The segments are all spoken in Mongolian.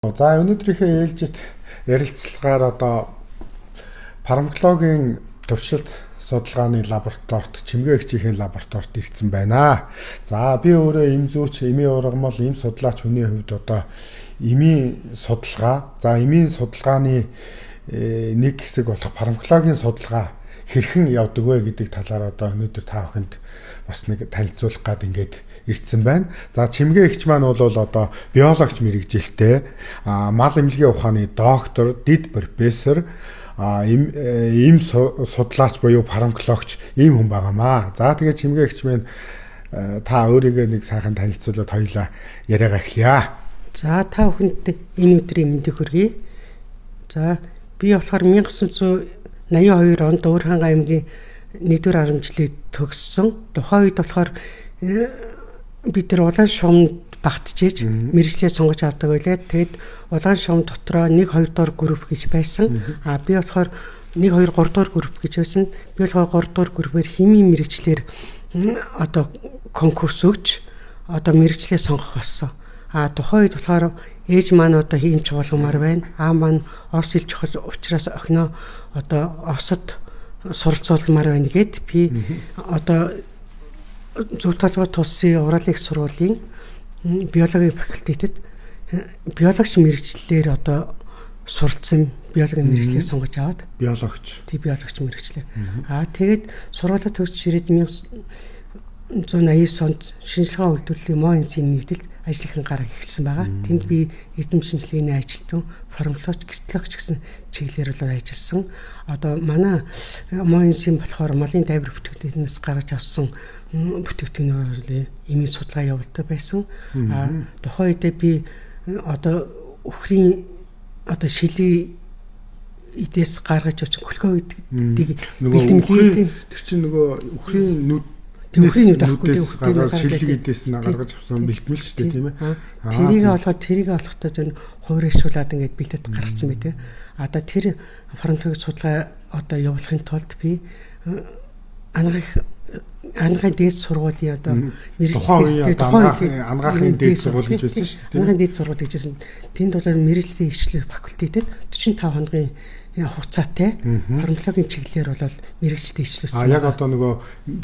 За өнөөдрийнхөө ээлжит ярилцлагаар одоо фармакологийн туршилт судалгааны лабораторид Чимгээ эгчийн лабораторид ирсэн байна. За би өөрөө эм зүйч, эмийн ургамал, эм судлаач хүний хувьд одоо эмийн судалгаа, за эмийн судалгааны нэг хэсэг болох фармакологийн судалгаа хэрхэн явдаг вэ гэдэг талаар одоо өнөөдөр та бүхэнд бас нэг танилцуулах гад ингээд ирсэн байна. За Чимгээ эгч маань бол одоо биологч мэрэгжилтэй, мал эмнэлгийн ухааны доктор, дэд профессор, эм судлаач буюу фармакологч ийм хүн байгаамаа. За тэгээ Чимгээ эгч маань, та өөрийгөө нэг сайхан танилцуулаад хоёлаа яриагаа эхлэе. За та бүхэнд энэ өдрийн мэндийг хүргэе. За би болохоор 1982 онд Өвөрхангай аймгийн 1-р харамжлыг төгссөн. Тухайн үед болохоор бид нар улаан шумд багтжиж мэргэжлээ сонгож авдаг байлаа. Тэгэд улаан шум дотроо 1 2 дугаар групп гэж байсан. А би болохоор 1 2 3 дугаар групп гэж байсан. Би болохоор 3 дугаар группээр химийн мэргэжлээр одоо конкурс өгч одоо мэргэжлээ сонгох болсон. А тухайн үед болохоор ээж маань одоо хиймч болгомоор байна. Аа маань Орос хэл чухал учраас охиноо одоо Оросод суралцуулмаар байна гэд би одоо Зөв толгой тулсын Уралын их сургуулийн биологийн факультетэд биологч мэргэжлээр одоо суралцсан, биологийн мэргэжлийг сонгож аваад биологч. Тий, биологч мэргэжлээр. Аа тэгээд сургуулиа төгсч ирээд 1989 онд шинжилгээ үйлдвэрлэлийн МОНС-ийн нэгдэлд ажлынхан гараг эхэлсэн байгаа. Тэнд би эрдэм шинжилгээний ажилтан, фармакологч, гистологч гэсэн чиглэлээр бол ажилласан. Одоо манай МОНС-ийн болохоор малын дайвар бүтээгдэхүүнээс гаргаж авсан бүтээгдэхүүнээр эмийн судалгаа явуулдаг байсан. А тухайн үедээ би одоо үхрийн одоо шилийн эдээс гаргаж авсан глюкоидыг бэлтгэлээ. Тэр чинь нөгөө үхрийн нүд Үхрийн нүд ахгүй, үхрийн шилэг эдээс нь гаргаж авсан бэлтгэл шүү дээ, тийм ээ. Тэрийг олоход тэрийг олохдоо зэн хувиршуулад ингээд бэлтэд гаргацсан байдаг. А одоо тэр фармакологийн судалгаа одоо явуулахын тулд би ангаахын дээд сургуулийн одоо мэргэжлийн тухайн ангаахын дээд сургууль гэж байсан шүү дээ. Ангаахын дээд сургууль гэж байсан. Тэнд бол мэргэжлийн хичээлэх факультетэд 45 хоногийн хугацаатай фармакологийн чиглэлээр бол мэргэжлээ хичээлүүлсэн. А яг одоо нөгөө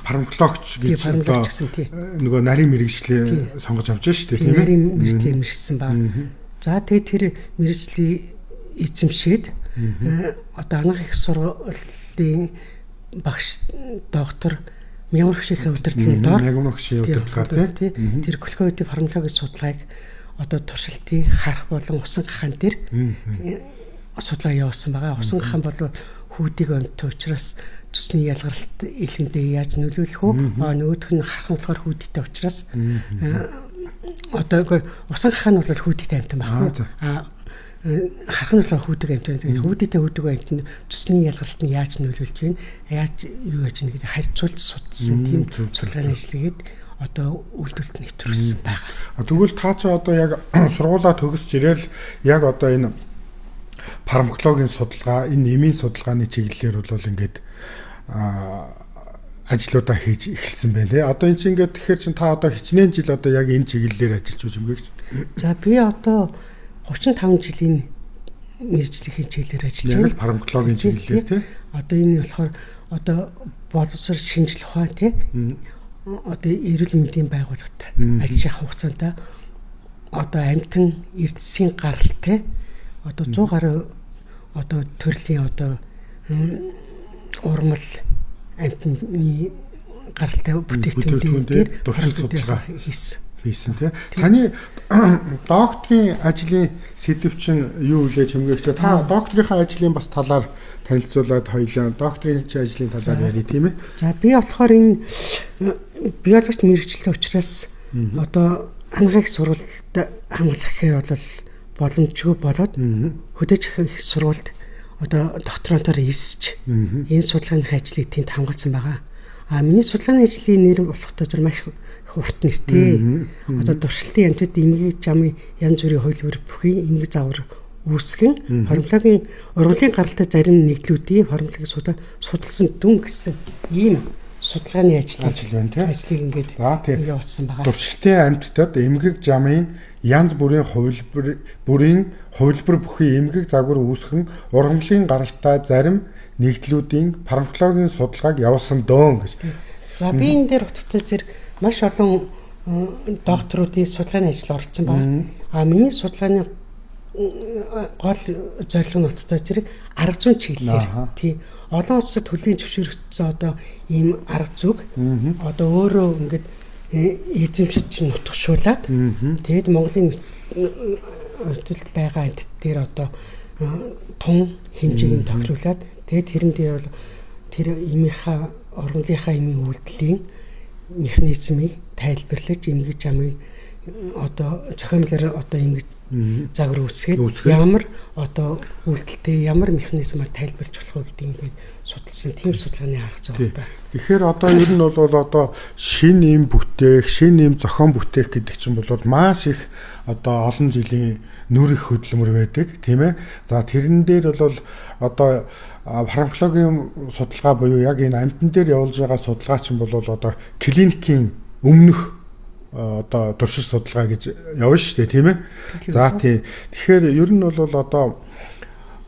фармакологч гэж одоо нөгөө нарийн мэргэжлээ сонгож авч шүү дээ, тийм ээ. Нарийн мэргэжлээ мэргэжсэн ба. За тэгээд тэр мэргэжлийг эзэмшээд одоо ангаах их сургуулийн багш доктор Мягмар хөшийн удирдлан дор Мягмар хөшийн удирдлагаар тийм тэр глюкоидын фармакологийн судалгааг одоо туршилтын харах болон усан гахаан дээр судалгаа явуулсан байгаа. Усан гахаан бол хүүдийг онтой учраас цусны ялгаралт илгэндээ яаж нөлөөлөх вэ? А нөгөөх нь харах нь болохоор хүүдтэй учраас одоо усан гахаан бол хүүдтэй амьтан байхгүй. А харах нь болохоор хүүдэг амьтан. Тэгээд хүүдтэй хүүдэг амьтан цусны ялгаралт нь яаж нөлөөлж байна? Яаж юу яаж нэг харьцуулж судалсан тийм судалгааны ажил хийгээд одоо үйлдвэрлэлд нэвтрүүлсэн байгаа. Тэгвэл та чи одоо яг сургуулаа төгсч ирээл яг одоо энэ фармакологийн судалгаа, энэ эмийн судалгааны чиглэлээр бол ингээд ажлуудаа хийж эхэлсэн байна тий. Одоо энэ чинь ингээд тэгэхээр чин та одоо хичнээн жил одоо яг энэ чиглэлээр ажиллаж байж юм бэ гэж. За би одоо 35 жилийн мэргэжлийн чиглэлээр ажиллаж байна. Яг л фармакологийн чиглэлээр тий. Одоо энэ болохоор одоо боловсрол шинжлэх ухаан тий. Одоо эрүүл мэндийн байгууллагт ажиллах хугацаанд одоо амьтан эрдэсийн гаралтай одоо 100 гаруй одоо төрлийн одоо урмал амьтны гаралтай бүтээгдэхүүн дээр туршилт судалгаа хийсэн тий. Таны докторийн ажлын сэдэв чинь юу вэ, Чимгээгч? Та докторийнхаа ажлын бас талаар танилцуулаад хоёлаа докторийн ажлын талаар ярив, тийм ээ. За би болохоор энэ биологч мэргэжилтэй учраас одоо ангаах сургуульд хамгаалах гэхээр бол боломжгүй болоод хөдөөж их сургуульд одоо докторантоор элсэж энэ судалгааны ажлыг тэнд хамгаалсан байгаа. А миний судалгааны ажлын нэр болохтой зэрэг маш урт нэртэй. Одоо туршилтын амьтад эмгээг жамын янз бүрийн хууль бүхий эмгэг загвар үүсгэн фармакологийн ургамлын гаралтай зарим нэгдлүүдийн фармакологийн судалсан дүн гэсэн ийм судалгааны ажлыг Ажил байна тий. Ажлыг ингээд За тий. явуулсан байгаа. Туршилтын амьтдад эмгэг замын янз бүрийн хувилбар бүхий эмгэг загвар үүсгэн ургамлын гаралтай зарим нэгдлүүдийн фармакологийн судалгааг явуулсан дөөн гэж. За би энэ дээр утгатай зэрэг маш олон докторуудын судалгааны ажил оролцсон байна. А миний судалгааны гол зорилго нь утгатай зэрэг арга зүйн чиглэлээр тий олон улсад хүлээн зөвшөөрөгдсөн одоо ийм арга зүг одоо өөрөө ингээд эзэмшиж нутагшуулад тэгээд Монголын нөхцөлд байгаа амьтад дээр одоо тун хэмжээг нь тохируулаад тэгээд тэрэн дээр бол тэр эмийнхаа ургамлынхаа эмийн үйлдэлийн механизмыг тайлбарлаж эмгэг замыг одоо зохиомлоор одоо эмгэг загвар үүсгээд ямар одоо үйлдэлтэй ямар механизмаар тайлбарлаж болох вэ гэдгийг ингээд судалсан тийм судалгааны арга зүй байна. Тэгэхээр одоо ер нь бол одоо шинэ эм бүтээх, шинэ эм зохион бүтээх гэдэг чинь бол маш их одоо олон жилийн нүр их хөдөлмөр байдаг, тийм ээ. За тэрэн дээр бол одоо фармакологийн судалгаа буюу яг энэ амьтан дээр явуулж байгаа судалгаа чинь бол одоо клиникийн өмнөх одоо туршил судалгаа гэж явна шүү дээ, тийм ээ. За тий. Тэгэхээр ер нь бол одоо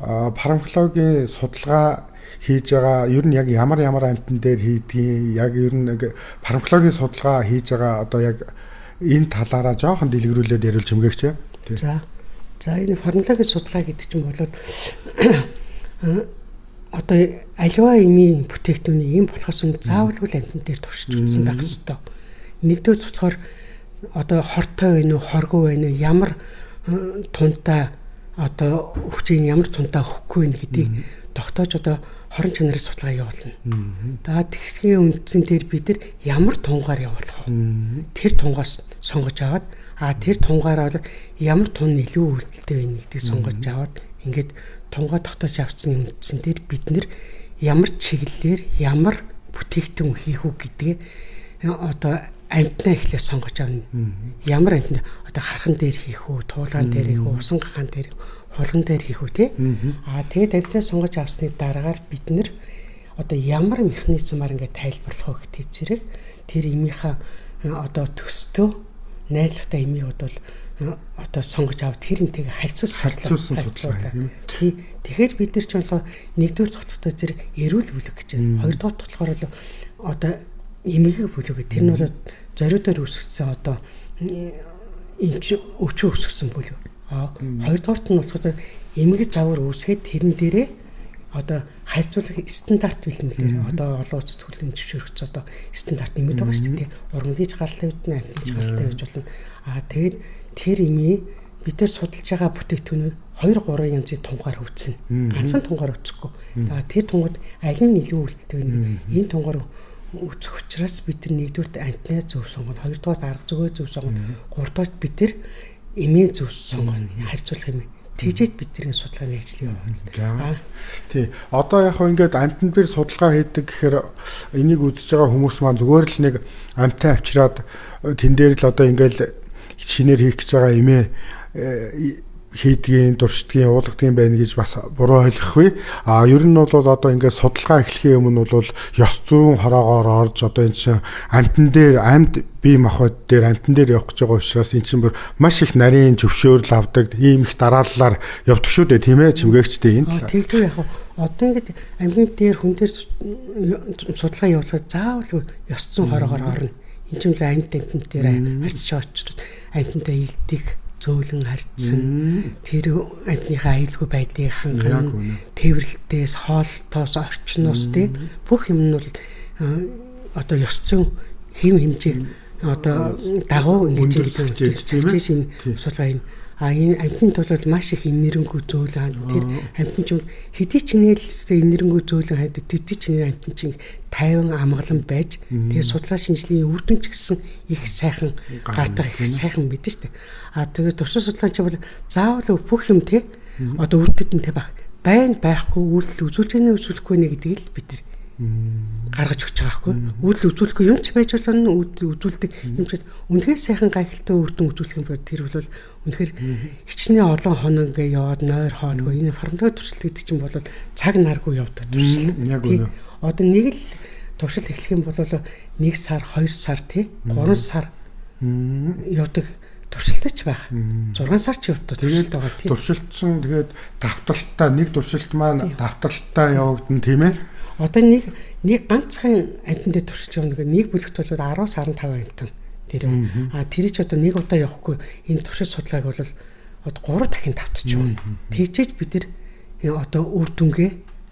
фармакологийн судалгаа хийж байгаа ер нь яг ямар амьтан дээр хийдгийг яг ер нь фармакологийн судалгаа хийж байгаа одоо яг энэ талаараа жоохон дэлгэрүүлээд яриулж чимгээгч. За. За энэ фармакологийн судалгаа гэдэг чинь бол одоо аливаа эмийн бүтээгдэхүүнийг эм болохоос өмнө заавалгүй амьтан дээр туршиж үзсэн байх ёстой. Нэгдүгээр болохоор одоо хортой байна уу, хоргүй байна уу, ямар тунтай одоо өвчийг ямар тунтай өгөхгүй байна гэдгийг тогтоож одоо хорон чанарын судалгаа явуулна. За тэгсгийн үндсэн дээр бид нар ямар тунгаар явуулах вэ? Тэр тунгаас сонгож аваад тэр тунгаараа бол ямар тун илүү үйлдэлтэй байна гэдгийг сонгож аваад ингээд тунгаа тогтоож авсан үндсэн дээр бид нар ямар чиглэлээр ямар бүтээгдэхүүн хийх үү гэдгээ одоо амьтнаа эхлээ сонгож авна. Ямар амьтан одоо хархан дээр хийх үү, туулгаан дээр хийх үү, усан гагаан дээр, хулган дээр хийх үү те. Аа тэгээд амьтнаа сонгож авсны дараагаар бид нэр одоо ямар механизмаар ингээд тайлбарлах вэ гэдэг зэрэг тэр эмийнхаа одоо төстөө найрлагатай эмийг бол одоо сонгож аваад тэр эмтэйгээ харьцуулсан судалгаа. Тий. Тэгэхээр бид нар ч болохоор нэгдүгээр тогтвортой зэрэг эрүүл бүлэг гэж байна. Хоёрдугаар болохоор одоо эмгэг бүлэг. Тэр нь бол зориудаар үүсгэсэн одоо эмч өвчин үүсгэсэн бүлэг. А хоёрдугаарт нь болохоор эмгэг загвар үүсгээд тэрэн дээрээ одоо харьцуулах стандарт бэлмэлээр одоо олон улс төрлийн зөвшөөрөгдсөн одоо стандарт нэмээд байгаа шүү дээ. Ургамлын гаралтай үед нь амьтны гаралтай гэж болно. А тэгээд тэр эмийн бид нар судалж байгаа бүтээгдэхүүнүүд 2 3 янзын тунгаар үүснэ. Ганцхан тунгаар үүсэхгүй. Тэр тунгууд аль нь илүү үйлдэлтэй вэ? Энэ тунгаар үүсэх учраас бид нар нэгдүгürt амьтнаа зөв сонгоно, хоёрдугаарт арга зүйгээ зөв сонгоно, гуравдугаарт бид нар эмийн зөв сонгоно, харьцуулах юм. Тэгжээд бид тэрийн судалгааны ажлыг явуулна. Тий. Одоо яг хөө ингээд амьтан дээр судалгаа хийдэг гэхээр энийг үзэж байгаа хүмүүс маань зүгээр л нэг амьтан авчираад тэн дээр л одоо ингээд шинээр хийх гэж байгаа эмээ хийдгийн, туршдгийн, уулгадгийн байна гэж бас буруу ойлгохгүй. А ер нь бол одоо ингээд судалгаа эхлэхийн өмнө бол ёс зүйн хороогоор орж одоо энэ чинь амьтан дээр амьд бие махбод дээр амьтан дээр явах гэж байгаа учраас энэ чинь бүр маш их нарийн зөвшөөрөл авдаг, ийм их дарааллаар явдаг шүү дээ, тийм ээ, чимгээгчтэй энэ талаар. Тэгэлгүй яг одоо ингээд амьтан дээр хүн дээр судалгаа явуулахад заавал ёс зүйн хороогоор орно. Энэ чинь л амьд амьтан дээр харьцаж байгаа учраас амьтантай илдэх зөөлөн харьцсан тэр амьтныхаа аюулгүй байдлыг хангана, тээвэрлэлтээс, хоолтоос, орчноос тий бүх юм нь бол одоо ёс зүйн хэм хэмжээг одоо дагуу ингэж ингэж юм судалгаа юм. А энэ амьтны тул бол маш их энэрэнгүй зөөлөн тэр амьтан чинь хэдий ч нээлсээ энэрэнгүй зөөлөн хайдаг, тэдий ч нэр амьтан чинь тайван амгалан байж тэгээ судалгаа шинжилгээний үр дүн ч гэсэн их сайхан гардаг, их сайхан мэдэн штэ. А тэгээ туршил судалгаа чинь бол заавал бүх юм те одоо үр дүнтэй байх байна байхгүй үйлдэл үзүүлж гэнэ үзүүлэхгүй нэ гэдгийг л бид нар гаргаж өгч байгаа хгүй. Үйлдэл үзүүлэхгүй юм ч байж болно, үйлдэл үзүүлдэг юм ч үнэхээр сайхан гайхалтай үр дүн үзүүлэх юм бол тэр бол үнэхээр хичнээн олон хоног ингээ яваад нойр хоолгүй энэ фармакологи туршилт гэдэг чинь бол цаг наргүй явдаг туршилт. Яг үнэ. Одоо нэг л Туршилт эхлэх юм бол 1 сар, 2 сар тий 3 сар явдаг туршилтч байх. 6 сар ч явдаг туршилт байгаа тий. Туршилт чинь тэгээд давталттай нэг туршилт маань давталттай явагдана тийм ээ. Одоо нэг ганцхан амьтан дээр туршилт явна гэх нэг бүлэгт бол 10-аас 15 амьтан тэр. А тэр чи одоо нэг удаа явахгүй энэ туршилт судалгааг бол одоо 3 дахин давтчих юм. Тэгжээж бид нар одоо үр дүнгээ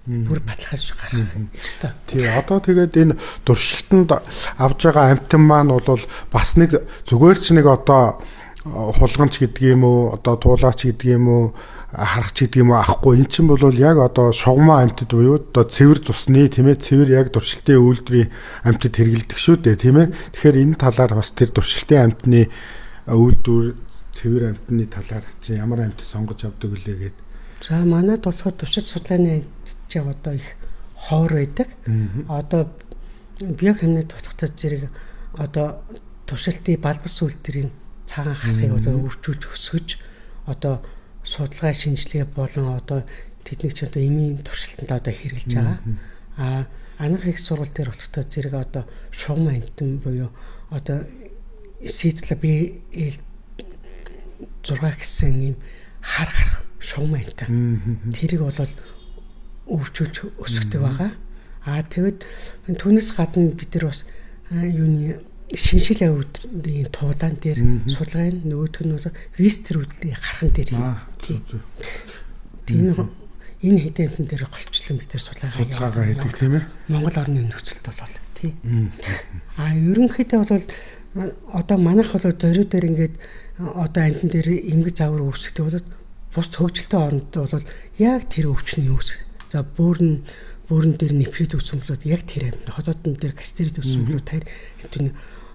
бүр баталгааж гаргах ёстой. Тий, одоо тэгээд энэ туршилтанд авж байгаа амьтан маань бол бас нэг зүгээр ч нэг одоо хулганч гэдэг юм уу, одоо туулаач гэдэг юм уу, харахч гэдэг юм уу ахгүй. Эн чинь бол яг одоо шугамаа амьтад буюу одоо цэвэр цусны тийм ээ, цэвэр яг туршилтын үйлдвэрийн амьтад хэрэгэлдэг шүү дээ, тийм ээ. Тэгэхээр энэ талаар бас тэр туршилтын амьтны үйлдвэр цэвэр амьтны талаар чи ямар амьтад сонгож авдаг вүлээ гээд. За манайд болохоор туршилт судалгааны амьтад чи одоо их ховор байдаг. Одоо биохимийн тутагтай зэрэг одоо туршилтын балбас үйлдвэрийн цагаан харахыг одоо үржүүлж өсгөж одоо судалгаа шинжилгээ болон одоо тэдний ч одоо эмийн туршилтанд одоо хэрэглэж байгаа. А анх их сургууль дээр болохтой зэрэг одоо шугам амьтан буюу одоо сийдла би 6 гэсэн юм хар харах шугам амьтан. Тэрийг бол үржүүлж өсгдөг байгаа. А тэгэд түүнээс гадна бид нар бас юуны шинжил өвдрийн туулаан дээр судалгаа нь нөгөөх нь бол вистер үдлийн хархан дээр тийм. Энэ хэдэн амьтан дээр голчлон бид нар судалгаа хийдэг тийм ээ. Монгол орны нөхцөлд бол тий. А ерөнхийдөө бол одоо манайх бол зориу дээр ингээд одоо амьтан дээр эмгэг загвар үүсгдэг бол бус хөгжилтэй оронд бол яг тэр өвчний үүсэх. За бөөрн дээр нефрит үүссэн бол яг тэр амьтан, ходоодон дээр гастрит үүссэн бол тэр амьтан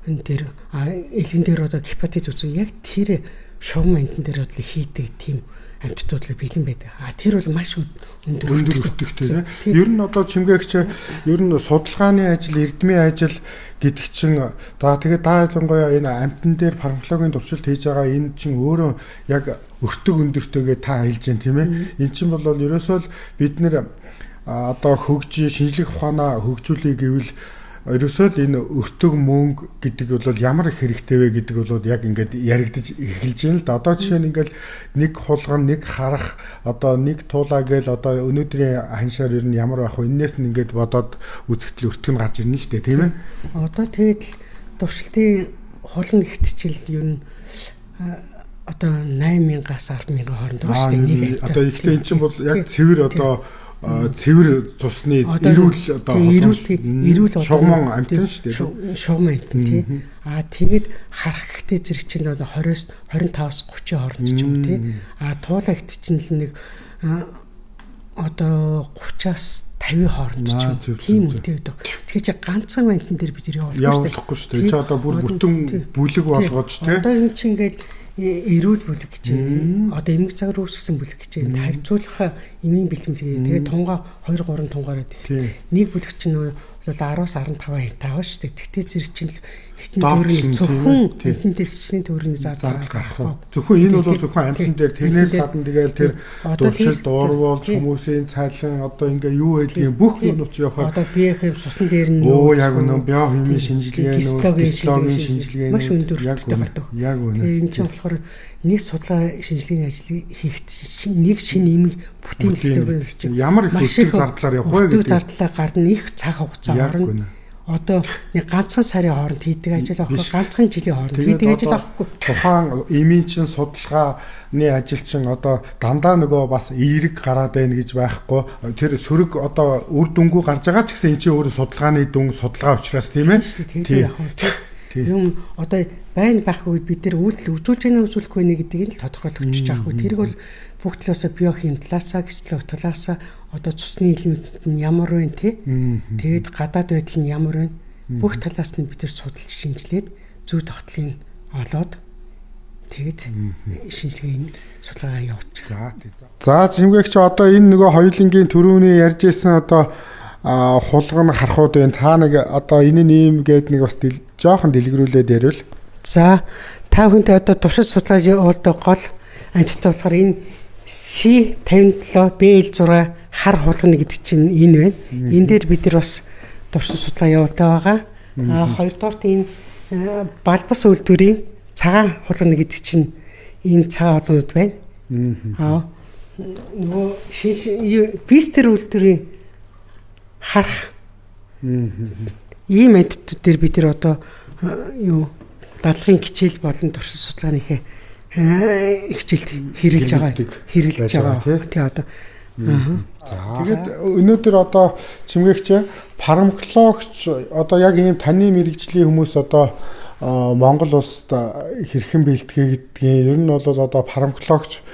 дээр элгэн дээр одоо гепатит үүссэн яг тэр шугам амьтан дээр бол хийдэг тийм амьтдууд л бэлэн байдаг. А тэр бол маш өндөр өртөгтэй тийм. Ер нь одоо чимгээгч ер нь судалгааны ажил, эрдмийн ажил гэдэг чинь за тэгээд та ялангуяа энэ амьтан дээр фармакологийн туршилт хийж байгаа энэ чинь өөрөө яг өртөг өндөртэйгээ та хэлж байна тийм ээ. Энэ чинь бол ерөөсөө л бид нэр одоо хөгжиж шинжлэх ухаанаа хөгжүүлэе гэвэл ерөөсөө л энэ өртөг мөнгө гэдэг бол ямар их хэрэгтэй вэ гэдэг бол яг ингээд яригдаж эхэлж байна л да. Одоо жишээ нь ингээд нэг хулган, нэг харах, одоо нэг туулаа гээл одоо өнөөдрийн ханшаар ер нь ямар байх вэ? Энээс нь ингээд бодоод үзэхдээ өртөг нь гарч ирнэ л дээ, тийм ээ. Одоо тэгээд л туршилтын хулган ихтчил ер нь одоо 8000-аас 100000 хооронд байгаа шүү дээ. Нэг одоо ихтэй эн чинь бол яг цэвэр одоо цэвэр цусны эрүүл одоо эрүүл шугаман амьтан шүү дээ. Шугаман амьтан тий. А тэгээд харах гэхдээ зэрэг чинь одоо 20-с 25-аас 30 хооронд ч юм уу тий. А туулагт чинь л нэг одоо 30-аас 50 хооронд ч юм тийм үнэтэй байдаг. Тэгэхээр чи ганцхан амьтан дээр бид явуулахгүй шүү дээ. Чи одоо бүр бүтэн бүлэг болгож тий. Одоо энэ чинь ингээд эрүүл бүлэг гэж байна. Одоо эмгэг цагаар үүсгэсэн бүлэг гэж байна. Харьцуулах эмийн бэлтгэл тэгээ тунгаа 2 3 тунгаараа дэлгэх. Нэг бүлэг чинь бол 10-аас 15 хамтаа шүү дээ. Тэгтээ зэрэг чинь хитэн төгрөгийн зөвхөн амьтан дээр хичнээн төгрөгийн зардал гарах. Зөвхөн энэ бол зөвхөн амьтан дээр тэрнээс гадна тэгэл тэр дуршил дуурвуулж хүмүүсийн цайлан одоо ингээ юу хэлгийн бүх юмнууд ч явахаар одоо биохим сусан дээр нь өө яг үнэн биохимийн шинжилгээ гистологийн шинжилгээ маш өндөр өртөгтэй гардаг. Яг үнэн. Тэр энэ чинь болохоор нэг судалгаа шинжилгээний ажлыг хийхэд нэг шинэ имийг бүтээн хэрэгтэй ямар их өртөг зардлаар явах вэ гэдэг зардлаа гарна их цаг хугацаа орно. Одоо нэг ганцхан сарын хооронд хийдэг ажил аахгүй, ганцхан жилийн хооронд хийдэг ажил аахгүй. Тухайн эмийн чинь судалгааны ажил чинь одоо дандаа нөгөө бас эерэг гараад байна гэж байхгүй. Тэр сөрөг одоо үр дүнгүй гарч байгаа ч гэсэн эн чинь өөрөө судалгааны дүн судалгаа учраас тийм ээ. Тийм яг тийм. Юм одоо байна байх үед бид тэр үйлдэл үзүүлж байгаа үзүүлэхгүй нэ гэдгийг л тодорхойлогдож байгаа хгүй. Тэрг бол бүх талаасаа биохим талаасаа, гислог талаасаа одоо цусны элемент нь ямар вэ те? Тэгээд гадаад байдал нь ямар вэ? Бүх талаас нь бид тэр судалж шинжилээд зүй тогтлыг олоод тэгээд шинжилгээний судалгаа явуулчих. За чимгээгч одоо энэ нөгөө хоёулангийн түрүүний ярьж исэн одоо хулган харахууд байна. Та нэг одоо энэ нь ийм гээд нэг бас жоохон дэлгэрүүлээд ярил. За та хүнтэй одоо туршилт судалгаа явуулдаг гол амьттай болохоор энэ C57 BL6 хар хулгана гэдэг чинь энэ байна. Энэ дээр бид нар бас туршил судалгаа явуулдаг байгаа. Хоёрдугаарт энэ балбас үйлдвэрийн цагаан хулгана гэдэг чинь ийм цагаан хулганууд байна. Нөгөө Вистер үйлдвэрийн харах ийм амьтдууд дээр бид нар одоо юу дадлагын хичээл болон туршил судалгааныхээ хичээлд хэрэглэж байгаа. Тий одоо. За тэгээд өнөөдөр одоо Чимгээгч фармакологч одоо яг ийм таны мэрэгжлийн хүмүүс одоо Монгол улсад хэрхэн бэлтгэгдгийг ер нь бол одоо фармакологч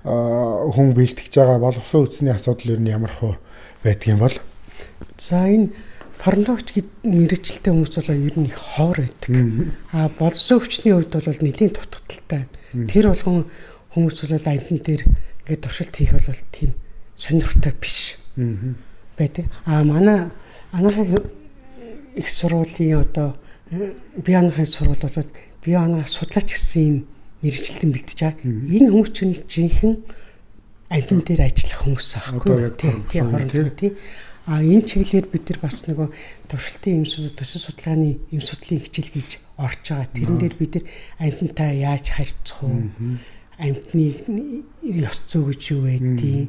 хүн бэлтгэж байгаа боловсон хүчний асуудал ер нь ямар хөө байдгийн бол? За энэ фармакологч гэд мэрэгчлээ хүмүүс бол ер нь их ховор байдаг. А боловсон хүчний хувьд бол нэлийн дутагдaltaй. Тэр болгон хүмүүс бол амьтан дээр ингээд туршилт хийх бол тийм сонирхолтой биш байдаг. А манай анаахын их сургуулийн одоо биоанахын сургууль бол биоанах судлаач гэсэн юм мэргэжилтэн бэлтэж байгаа. Энэ хүмүүс чинь жинхэнэ амьтан дээр ажиллах хүмүүс аахгүй тий хоромжтой тий. А энэ чиглэлээр бид нар бас нөгөө туршилтын эм туршил судалгааны эм судлалын хичээл гэж орж байгаа. Тэрэн дээр бид нар амьтантай яаж харьцах вэ? Амьтны ёс зүй гэж юу байдгийг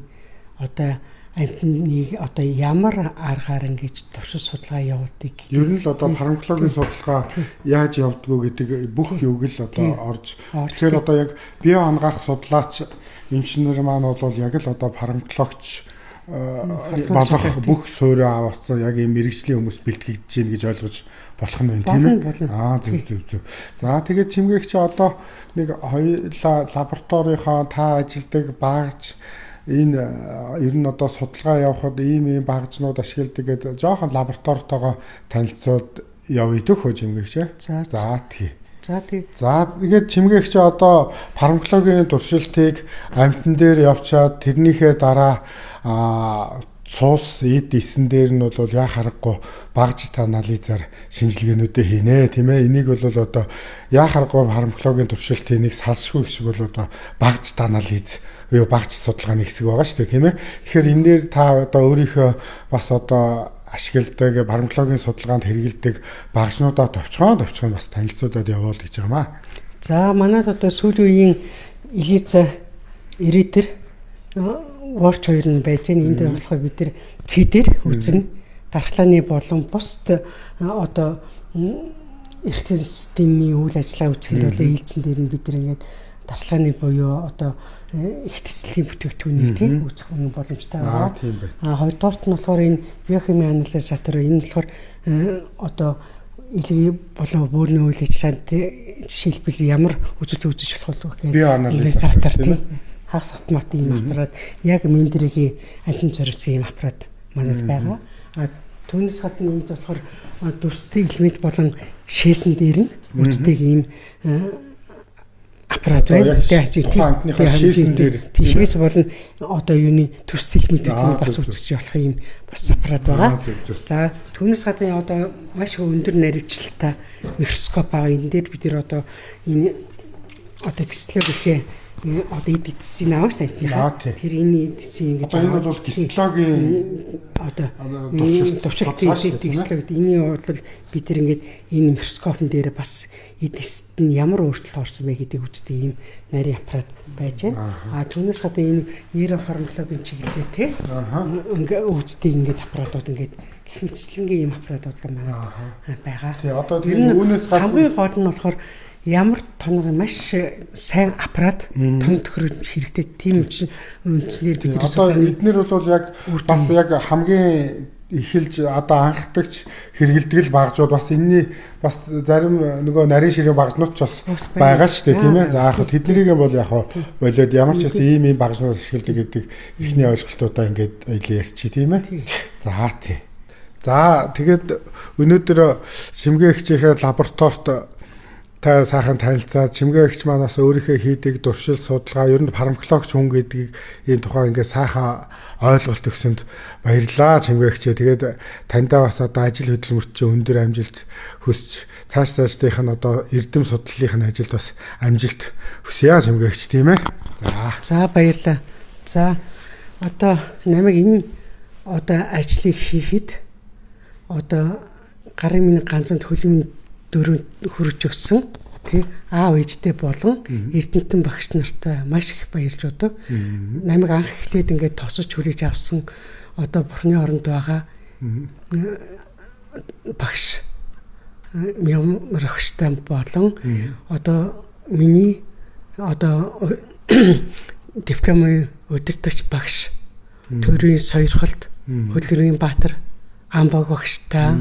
одоо амьтныг одоо ямар аргаар ингэж туршил судалгаа явуулдаг гэдэг. Ер нь л одоо фармакологийн судалгаа яаж явдгүү гэдэг бүх юуг л одоо орж. Тэгэхээр одоо яг био ангаах судлаач эмчнэр маань бол яг л одоо фармакологч болох бүх суурь авсан яг ийм мэрэгжлийн хүмүүс бэлтгэгдэж гин гэж ойлгож болох нь байна тийм ээ. Аа зөв зөв зөв. За тэгээд Чимгээгч одоо нэг хоёулаа лабораторийнхаа та ажилдаг багж энэ ер нь одоо судалгаа явахад ийм ийм багжнууд ашигладаг гэдэг жоохон лабораторитойгоо танилцууд явъя дөх хөө Чимгээгч. За тий. За тий. За тэгээд Чимгээгч одоо фармакологийн туршилтыг амьтан дээр явчаад тэрнийхээ дараа цус эд эсэн дээр нь бол яа харахгүй багж та анализаар шинжилгээнүүдээ хийнэ тийм ээ. Энийг бол одоо яа харахгүй фармакологийн туршилтын нэг салшгүй хэсэг бол одоо багж та анализ буюу багж судалгааны хэсэг байгаа шүү дээ тийм ээ. Тэгэхээр энэ дээр та одоо өөрийнхөө бас одоо ашигладаг фармакологийн судалгаанд хэрэгэлдэг багжнуудаа товчхон бас танилцуулаад явуул гэж байгаа юм аа. За манайд одоо сүүлийн үеийн Элиза Эритер Ворч хоёр нь байж байна. Энд болохоор бид нар тэдэр үзнэ. Дархлааны болон бусд одоо эрхтэн системийн үйл ажиллагаа үзэхэд бол ээлцэн дээр нь бид нар ингээд дархлааны буюу одоо их тэслийн бүтээгдэхүүнийг тийм үзэх боломжтой байгаа. А хоёрдугаарт нь болохоор энэ биохимийн анализатор энэ болохоор одоо илгээ болон бөөрийн үйл ажиллагаанд жишээлбэл ямар үзүүлэлт үзэж болох вэ гэдэг анализатор тийм хагас автомат ийм аппарат яг Мендригийн амтан зориулсан ийм аппарат манайд байгаа. А түүнээс гадна энд болохоор дүрстэй элемент болон шээсэн дээр нь үздэг ийм аппарат байна. Тэгээ шээсэн дээр шээс болон одоо юуны төрс элементүүдийг бас үзэж болох ийм бас аппарат байгаа. За түүнээс гадна одоо маш өндөр наривчлалтай микроскоп байгаа. Энэ дээр бид нар одоо энэ одоо гислэг гэхээ одоо эд эцсийн аваа шүү дээ. Тэр энэ эд эцсийн ингэж энэ бол гистологийн одоо туршилтын эд гистологи энэ бол бид тэр ингээд энэ микроскопн дээр бас эд эцэст нь ямар өөрчлөлт орсон бэ гэдгийг үздэг ийм нарийн аппарат байж байна. А түүнээс гадна энэ нейрофармакологийн чиглэлээр те ингээ үздэг ингээд аппаратууд ингээд гэх мэтчлэнгийн ийм аппаратууд л манад байгаа. Тий одоо тийм үүнээс гадна хамгийн гол нь болохоор ямар тоног маш сайн аппарат тоног төхөөрөмж хэрэгтэй тийм үндснээр бид одоо эднэр бол яг бас яг хамгийн эхэлж одоо анхдагч хэрэгэлдэг л багжууд бас энэний бас зарим нөгөө нарийн ширээ багжнууд ч бас байгаа шүү дээ тийм ээ. За яг тэднийг бол яг болоод ямар ч гэсэн ийм ийм багжнууд ашигладаг гэдэг эхний ойлголтуудаа ингээд ойлоо ярьчих тийм ээ. За тий. За тэгээд өнөөдөр Чимгээгчийнхээ лабораторид та сайхан танилцаад Чимгээгч манаас өөрийнхөө хийдэг туршил судалгаа ер нь фармакологч хүн гэдгийг энэ тухай ингээд сайхан ойлголт өгсөнд баярлалаа Чимгээгчээ. Тэгээд таньдаа бас одоо ажил хөдөлмөрт чи өндөр амжилт хүсч цааш цаашдынх нь одоо эрдэм судлалынх нь ажилд бас амжилт хүсье Чимгээгч тийм ээ. За. За баярлалаа. За одоо намайг энэ одоо ажлыг хийхэд одоо гарын минь ганцанд хөлийн дөрөв хүрж өгсөн тий аав ээжтэй болон эрдэмтэн багш нартай маш их баярлж удаг. Намайг анх эхлээд ингээд тосож хүлээж авсан одоо бурхны оронд байгаа багш Мямрагштай болон одоо миний одоо дипломын удирдагч багш Төрийн Сойрхолт Хөдөлгөрийн Баатар Амбаг багштай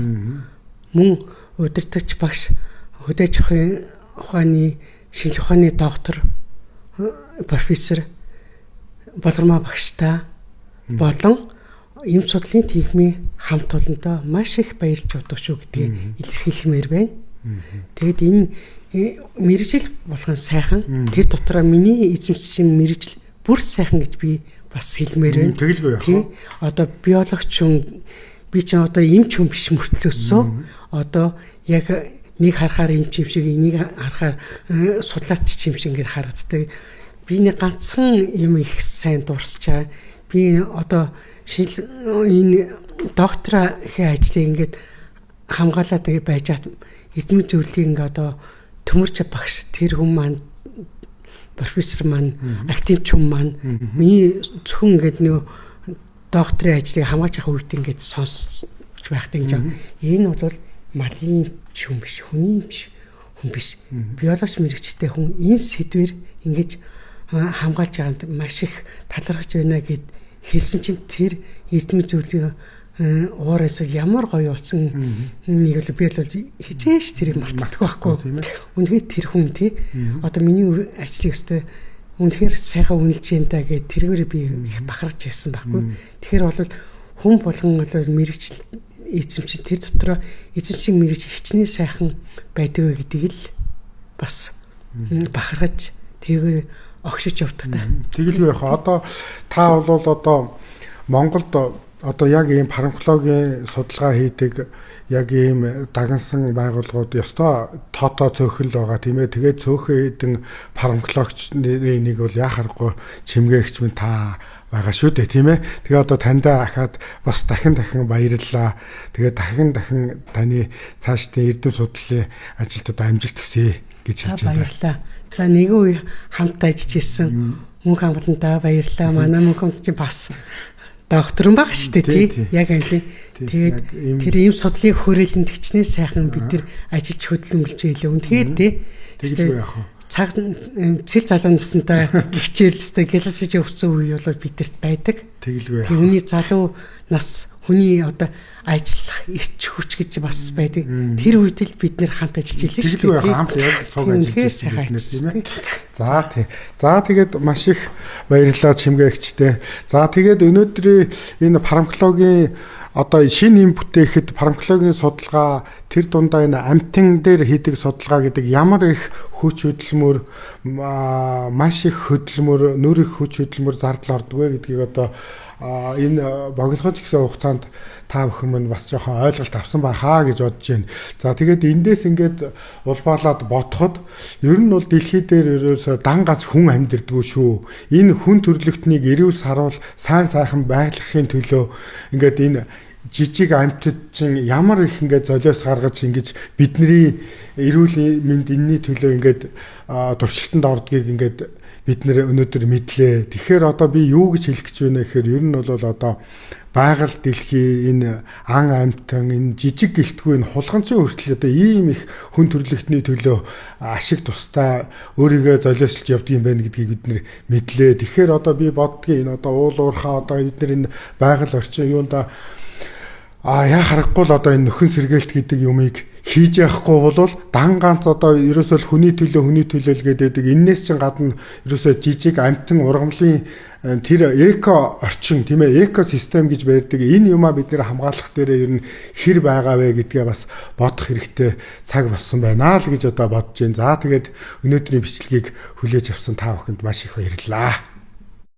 мөн удирдагч багш хөдөөж ухааны шинжлэх ухааны доктор профессор Болормаа багштай болон эм судлалын нийгмийн хамт олондоо маш их баярлж удах шүү гэдгийг илэрхийлмээр байна. Тэгэд энэ мэргэжил болгон сайхан, тэр дотроо миний эзэмшсэн мэргэжил бүр сайхан гэж би бас хэлмээр байна. Тэгэлгүй яах вэ? Одоо биологч хүн би чинь одоо эмч хүн биш мөртлөөсөө одоо яг нэг харахаар эмч юм шиг, нэг харахаар судлаач юм шиг ингээд харагддаг. Би нэг ганцхан юм их сайн дурсаж байгаа. Би одоо шинжил энэ докторийн ажлыг ингээд хамгаалаад байж хат эрдэмт зөвлөлийн ингээд одоо төмөрч багш тэр хүн маань профессор маань активч хүн маань миний зөвхөн ингээд нэг докторийн ажлыг хамгаалж явах үед ингээд сонсч байхдаа ингэж энэ бол малын эмч хүн биш, хүний эмч хүн биш. Биологч мэрэгчтэй хүн энэ сэдвэр ингэж хамгаалж байгаанд маш их талархаж байна гэд хэлсэн чинь тэр эрдэмт зөвлөлийн уураас ямар гоё болсон нэг л би бол хизээш тэрийг мартдаг байхгүй. Үнэхээр тэр хүн тий одоо миний ажлыг өстэй үнэхээр сайхан үнэлж юм да гэд тэргээр би их бахарч байсан байхгүй. Тэгэхээр бол хүн болгон бол мэрэгжил эзэмшин тэр дотроо эзэмшин мэрэгжил хичнээн сайхан байдаг вэ гэдгийг л бас бахархаж тэргээр огшиж явдаг та. Тэгэлгүй яах. Одоо та бол одоо Монголд одоо яг ийм фармакологийн судалгаа хийдэг яг ийм дагнсан байгууллагууд ёстой тоотоо цөөхөн л байгаа тийм ээ. Тэгээд цөөхөн хэдэн фармакологч нэг бол яа харахгүй чимгээгч минь та байгаа шүү дээ тийм ээ. Тэгээ одоо таньдаа ахаад бас дахин дахин баярлалаа. Тэгээ дахин дахин таны цаашдын эрдэм судлалын ажилд одоо амжилт хүсье гэж хэлж байна. Баярлалаа. За нэгэн үе хамт ажиллаж исэн мөнх хамгаалантаа баярлалаа. Манай мөнх хамт чинь бас доктор юм баг шүү дээ тий. Яг амлын. Тэгээд тэр ийм судлалын хүрээлэнд хичнээн сайхан бид тэр ажиллаж хөдөлмөрлж илээ. Үнэхээр тий. Тэгэлгүй яах вэ? Цаг цэл залуу насантай гихчээлстэй гэлсэж өвцөн үе бол бидэрт байдаг. Тэгэлгүй яах. Хүний залуу нас хүний одоо ажиллах эрч хүч гэж бас байдаг. Тэр үед л бид нэр хамт ажиллаж илээ шүү дээ. Хамт яг цуг ажиллаж бид нэр тийм ээ. За тий. За тэгээд маш их баярлалаа чимгээгчтэй. За тэгээд өнөөдрийн энэ фармакологийн одоо шинэ юм бүтээхэд фармакологийн судалгаа тэр дундаа энэ амтан дээр хийдэг судалгаа гэдэг ямар их хүч хөдөлмөр маш их хөдөлмөр нөр их хүч хөдөлмөр зардал ордог вэ гэдгийг одоо энэ богинохын ч гэсэн хугацаанд та бүхэн мань бас жоохон ойлголт авсан байхаа гэж бодож байна. За тэгээд эндээс ингээд улбаалаад бодоход ер нь бол дэлхий дээр ерөөсөө дан гац хүн амьдэрдэггүй шүү. Энэ хүн төрлөختнийг эрүүл саруул сайн сайхан байлгахын төлөө ингээд энэ жижиг амьтад чинь ямар их ингээд золиос гаргаж ингэж бидний эрүүл мэнд энэний төлөө ингээд туршилтанд ордгийг ингээд бид нэр өнөөдөр мэдлээ. Тэгэхээр одоо би юу гэж хэлэх гэж байна гэхээр ер нь бол одоо байгаль дэлхий энэ ан амьтан энэ жижиг гэлтгүй энэ хулганчин хүртэл одоо ийм их хүн төрлөختний төлөө ашиг тустай өөрийгөө золиослж явдаг юм байна гэдгийг бид нэр мэдлээ. Тэгэхээр одоо би боддгийн энэ одоо уул уурхаа одоо бид нар энэ байгаль орчин юунда яа харахгүй л одоо энэ нөхөн сэргээлт гэдэг юмыг хийж яахгүй бол дан ганц одоо ерөөсөө л хүний төлөө л гэдэг энээс чинь гадна ерөөсөө жижиг амьтан ургамлын тэр эко орчин тийм ээ экосистем гэж байдаг энэ юмаа бид нэр хамгаалах дээрээ ер нь хэр байгаа вэ гэдгээ бас бодох хэрэгтэй цаг болсон байна л гэж одоо бодож байна. За тэгээд өнөөдрийн бичлэгийг хүлээж авсан та бүхэнд маш их баярлалаа.